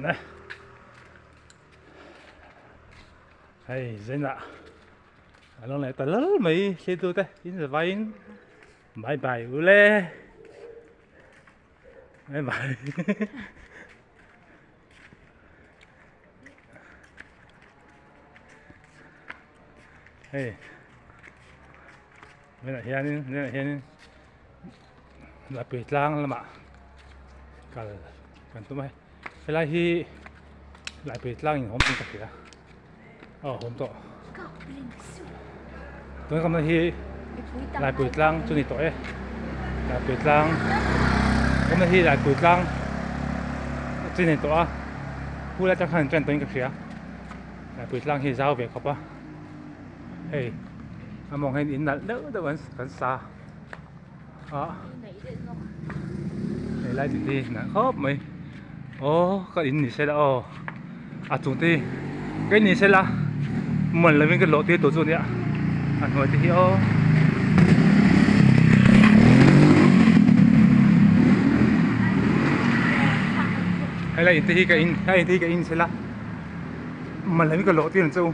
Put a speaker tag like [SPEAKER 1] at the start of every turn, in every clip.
[SPEAKER 1] Nè. Hei zenah a lo leh ta lal mai thlir te in zavaiin bye bye u le bye bye hei tunah hianin tunah hianin Lapui tlang lamah kal kan tum a hei helai hi Lapui tlang in awm tih ka hria aw a awm tawh tuna ka hmuh hi Lapui tlang chu ni tawh e Lapui tlang tuna hi Lapui tlang chu ni tawh a phul atang khan an ṭan tawhin ka hria Lapui tlang hi zau ve khawp a hei a mawng hian in nalh deuh deuh an kan sa a hei lai te hi nalh khawp mai aw ka in ni se la aw a chung te hi ka in ni se la muan lovin ka lawh tir tur chu a nia a hnuai te hi aw. Helai in te hi ka in helai in te hi ka in se la man lovin ka lawh tir ang che u.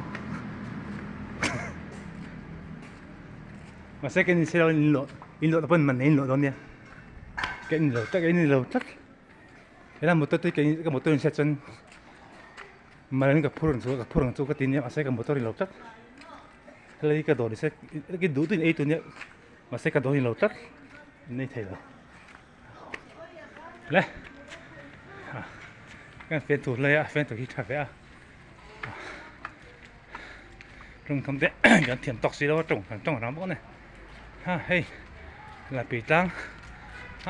[SPEAKER 1] Mahse ka in silo in lawh in lawh te pawn man in lawh dawn nia ka in lo tlat ka in lo tlat helai motor te ka motor in hriat chuan man in ka phur ang chu ka phur ang chu ka ti nia mahse ka motor in lo tlat helai hi ka dawr ni se ka duh duh in ei tur nia mahse ka dawr in lo tlat an ei thei lo le kan fian tur lai a fian tur hi tha ve a. Tawng tham te kan thiam tawk si lo a tawng kan tawng ram bawk a ni ha hei Lapi tlang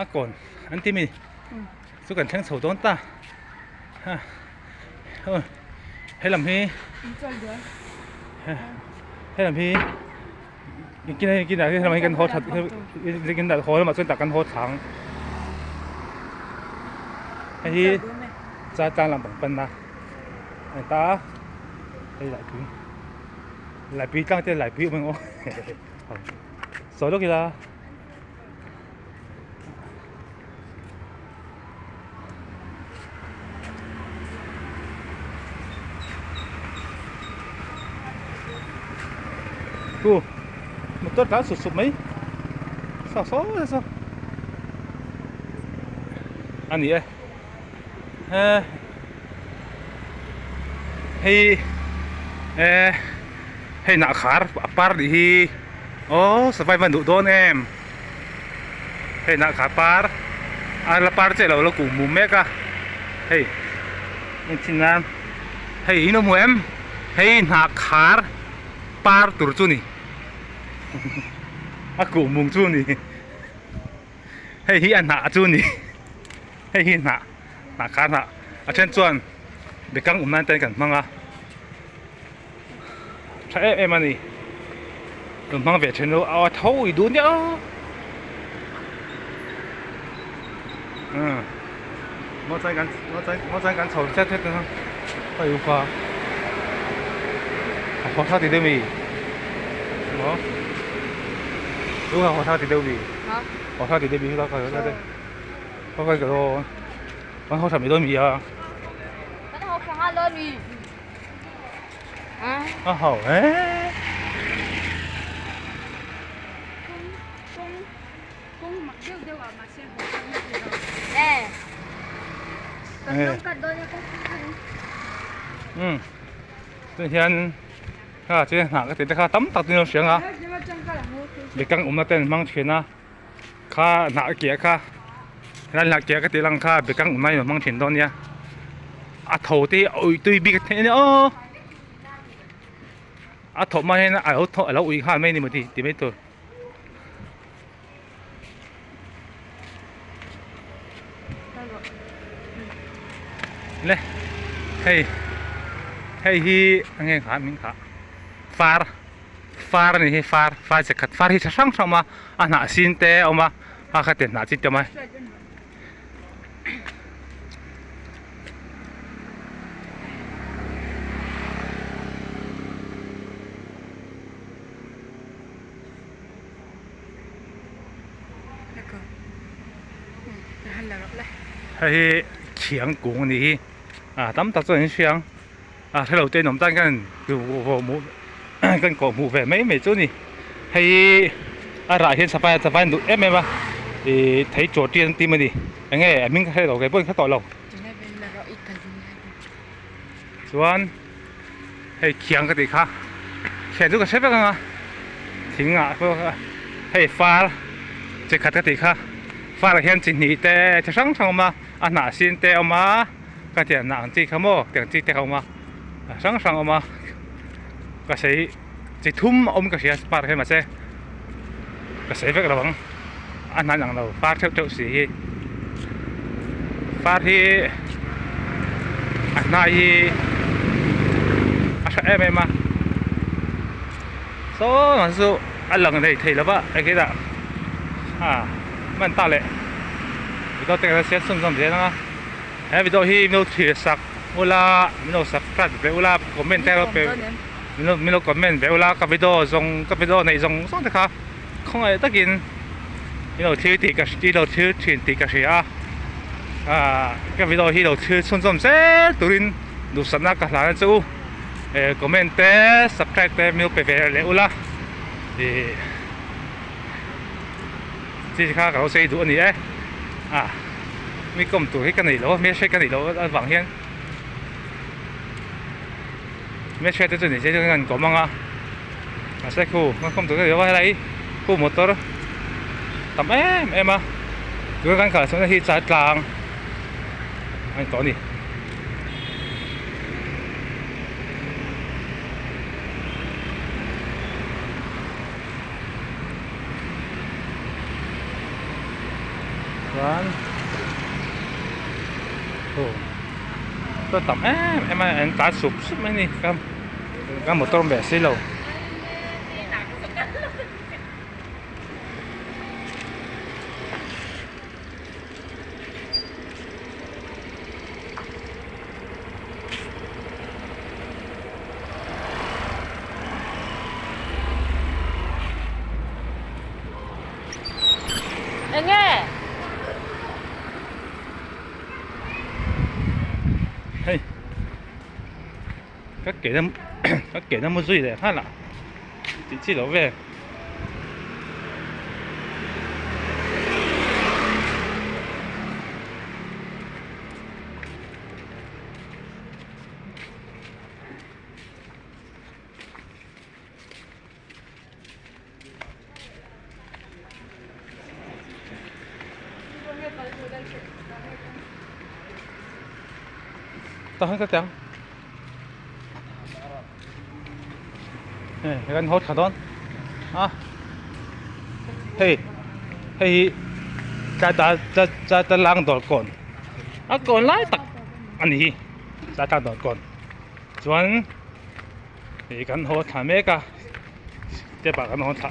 [SPEAKER 1] a kawn an ti mi chu kan thleng chho dawn ta ha he lam hi he lam hi kinah he lam hi kan haw that kinah haw lamah chuan tah kan haw thlang hei hi Chaltlang lampang panna. Hei ta hei laipui laipui tlang te laipui awm ang aw sawi lawk ila khu motor tlan sup sup mai saw saw saw a ni e. Hei eh hei nah khar a par nih hi aw survive a duh dawn em hei nah khar par a la par chiah lo la kuh mum mek a hei enchhin nan hei in awm em hei hnah khar par tur chu ni a kuh mum chu ni hei hi a hnah chu ni. Hei hi hnah hnah kha hnah a then chuan bekang awm nan te kan hmang a tha em em a ni kan hmang ve then lo a tho i duh nia umm maw chuan kan maw chuan kan chho hret hret a hei u kha a haw thak ti deuh mi maw u kha haw thak ti deuh mi haw thak ti deuh mi kha kha. Hian kha chu hnah ka tih te kha tam tak chu an hria a bekang awmna te an hmang thin a. Kha hnah kiah kha helai hnah kiah ka tih lang kha bekang awm lai hmang thin dawn nia a tho te hi a ui tui bik a nia aw a thawh hma hian a lo thawh a lo ui nghal mai a ni maw tih mai tur. Le hei hei hi eng nge kha hming kha far. Far a ni hi far far chi khat far hi tha hrang hrang a awm a a hnah sin te a awm a a kha te hnah chi te awm a. Hei hi khiang kung a ni hi. Ah tam tak chuan in hria ang ah hrelo te in awm tan khan hmuh kan kawh hmuh ve mai mai chu a ni hei a rah hian sava sava an duh em em a ih thei chaw ṭi an ti mai a ni eng nge a hming ka hre lo kei pawhin ka hre tawh lo chuan hei khiang ka tih kha khiang chu ka hre vek ang a thing ah pawh hei far chi khat ka tih kha far ah hian chi hnih te chi hrang hrang a awm a a hnah sin te a awm a ka ti hnah ang chi kha maw tiang chi te kha a awm a hrang hrang a awm a ka sawi chi thum a awm ka hria par hian mahse ka sawi vek lo ang a hnan ang lo par theuh theuh si hi par hi a hnai hi a tha em em a saw ang chu a lang rei thei lo va engtin ah ah hman ta leh video te kan siam chhunzawm zel ang a he video hi min lo thlir sak ula min lo subscribe ve ula comment te alo pe. Min lo comment ve ula ka video zawng ka video neih zawng zawng te kha khawngaih takin min lo thlir tih ka i lo thlir thin tih ka hria a ah ka video hi lo thlir chhunzawm zel turin duhsakna ka hlan a che u eh comment te subscribe te min lo pe ve leh ula ih chi kha ka lo sawi duh a ni e ah mi kawm tur hi ka nei lo a hmelhriat ka neih loh avang hian. Hmelhriat te chu ni se chuan an kawm ang a mahse khu kan kawm tur te a helai hi khu motor tam em em a tuna kan kal chhuahna hi chai tlang a ni tawh a ni. Chuan Ka tam em em a an tlan sup sup mai a ni ka ka motor awm ve si lo.
[SPEAKER 2] Enge?
[SPEAKER 1] Hei ka ke na ka ke na mu zui leh nghal a tih chi lo ve. Tahan ka tiang hei kan haw tha dawn a hei hei hi tlai ta tlai ta lang dawr kawn a kawn lai tak a ni hi tlai ta dawr kawn chuan. Ih kan haw thla mek a step ah kan haw thla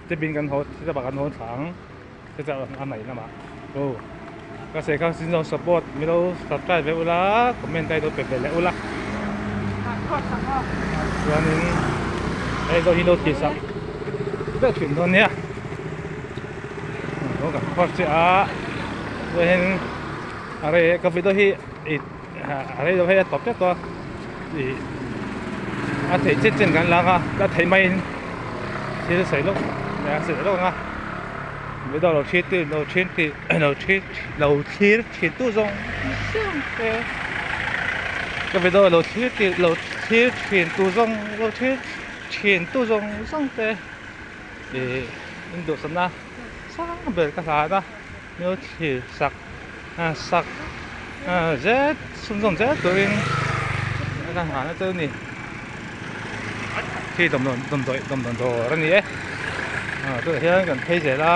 [SPEAKER 1] step in kan haw step ah kan haw thla ang chutah a hnaih lamah aw ka sawi kha sin lo support min lo subscribe ve ula comment te lo pe ve leh ula chuanin hei zawh hi lo tih sak vek thin dawn nia aw kan khawr chiah a chuanin a rei ka video hi ih. A rei lo hei a tawp tep tawh a ih a theih chin chin kan lang a a theih maiin thil sawi lawk a sawi lawk ang a video lo thlir tu lo thlir tih lo thlir lo thlir thin tu zawng zawng te ka video lo thlir tih lo thlir thin tu zawng lo thlir thin tu zawng zawng te ih induhsakna sang ber ka hlan a. Hmel thlir sak sak zet chhunzawm zet turin a kan nghahna chu a ni khi dawmdawi dawmdawi dawmdawi dawr a ni e tunah hian kan phei zel a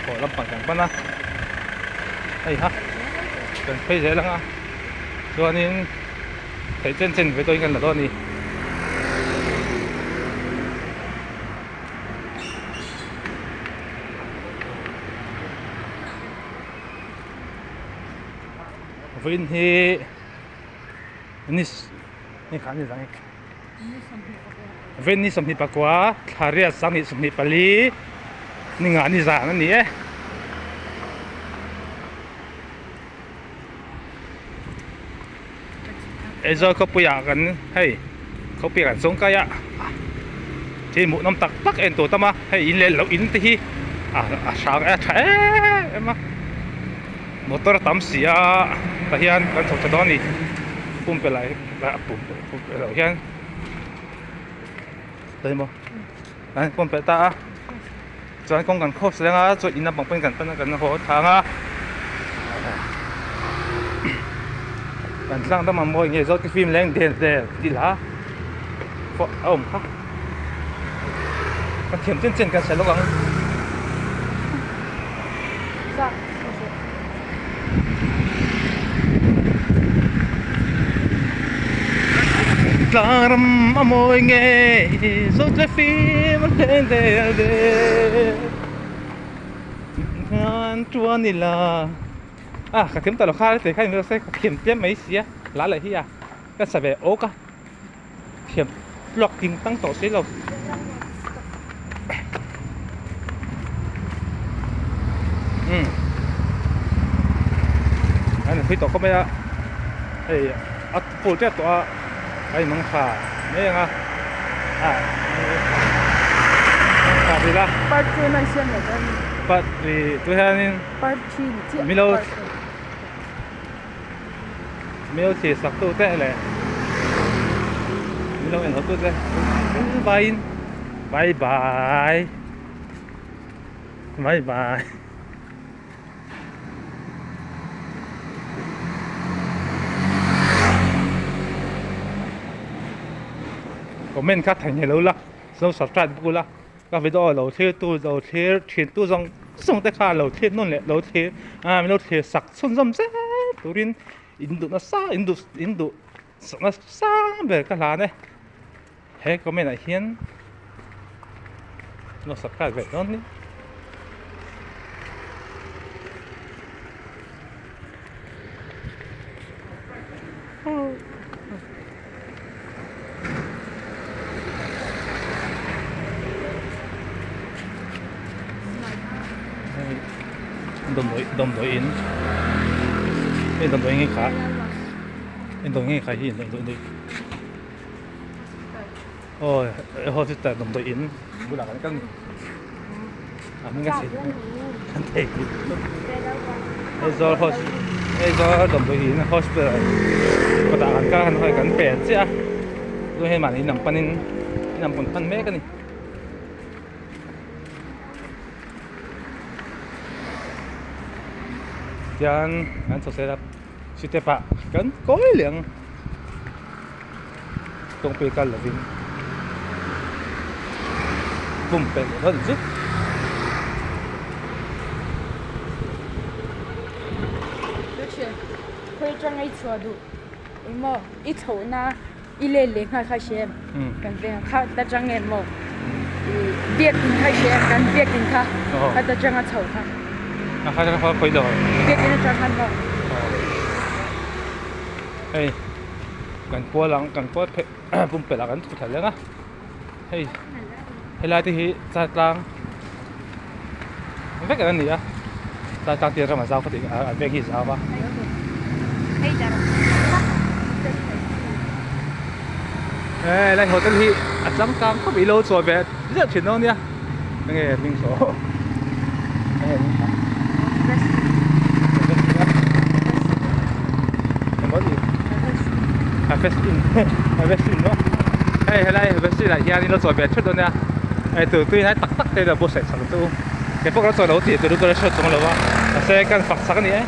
[SPEAKER 1] haw lampang kan pan a hei ha kan phei zel ang a chuanin theih chen chen ve tawhin kan la dawn a ni. Vawiin hi ni ni kha ni dang vawiin ni 24 thla riat 24 ni nga ni zan a ni e. Aizawl khawpuiah kan hei khawpuiah kan chawng kai a thil hmuh nawm tak tak en tur tam a hei in leh loh in te hi a hrang a tha em em a motor a tam si a tah hian kan chho tha dawn a ni pumpelh ah pumpelh loh hian emaw an pumpelh ta a chuan kawng kan cross leng a chuan in lampang pawhin kan pan a kan haw thang a kan tlang dam ang mawi nge zawt fim leng del del tih la pawh a awm kha ka thiam chen chen kan sawi lawk ang. Tlang ram a mawi nge zawt leh fim a hleng del del Khan tuan ila a ka thiam ta lo kha te kha in se ka thiam tlem mai sia la leh hi a ka sa ve awk a thiam tluak ting tang tawh si lo. Umm an phui tawh khawp mai a hei a phul tep tawh a a inmang tha mai ang a ah tha vel a
[SPEAKER 2] Part 2 nan siam leh dawn a ni.
[SPEAKER 1] Part ih tu hianin
[SPEAKER 2] Part 3 ni chiah
[SPEAKER 1] milo
[SPEAKER 2] part 2.
[SPEAKER 1] Milo thlir sak tu te leh milo en ho tu te vaiin bye bye bye bye. Comment kha thei lo la lo subscribe bawk ula. Ka video lo thlir tu lo thlir thin tu zawng zawng te kha lo thlir nawn leh lo thlir ah min lo thlir sak chhunzawm zel turin in duh nasa in duh in duh sak nasa ber ka hlan e he comment ah hian lo subscribe ve dawn nia. Damdawi damdawi in hei damdawi nge kha damdawi nge kha hi damdawi aw hospital damdawi in bulah kan kal a ni a hming a kan thei Aizawl hos Aizawl damdawi in hospital kawtah kan kal a kan pel chiah a chu hei mahni lam panin in lam pawn pan mek a ni. Tian kan chho sel a step ah kan kawi leh ang kawngpui kal lovin pumpelh leh hlawlh zet.
[SPEAKER 2] Khawi atanga i chhuah duh engmaw i chhohna i let leh nghal kha hre em kan veng kha ta tang em maw i biakin kha hre em kan biakin kha kha ta tanga chho kha biakin atang khan maw.
[SPEAKER 1] Hei kan kual ang kan kual phei pumpelh ah kan thu thla leng a hei helai te hi chaltlang vek an ni a chaltlang tir ram a zau kha tih a veng hi a zau a. Helai hotel hi a changkang khawp ilo chawi ve ziah thin dawn nia enge hming saw enge hming kha hei helai restaurant ah hian in lo chawi ve thut dawn nia hei tur tui hnai tak tak te lo buatsaih sak chu kei pawh ka lo chawi lo tih tur chu ka la hriat chuang lo a mahse kan fak sak a ni e.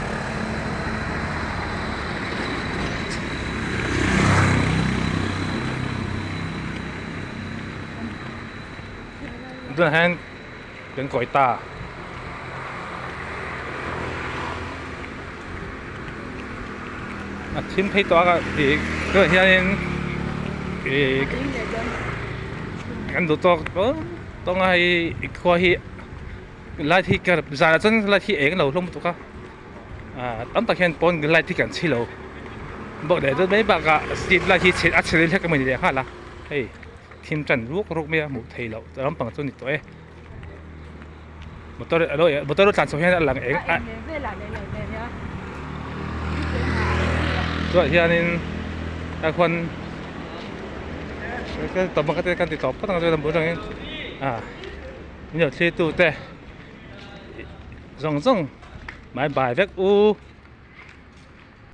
[SPEAKER 1] Tunah hian kan kawi ta. A thim phei tawh a ih tunah hianin ih kan duh tawk tawng a hei khua hi light hi ka zanah chuan light hi eng lo hlawm lutuk a ah tam tak hian pawn light hi kan chhi lo bawk leh deuh mai bakah street light hi a chhe hlek emaw ni leh nghal a hei. Thim tan ruk ruk mai a hmuh theih loh lampang chu a ni tawh e motor alo motor a tlan chho hian a lang eng a chuan hianin Tah khuan tawp ang ka ti tawp phawt ang chuan a bul atangin ah min lo thlir tute zawng zawng bye bye vek u.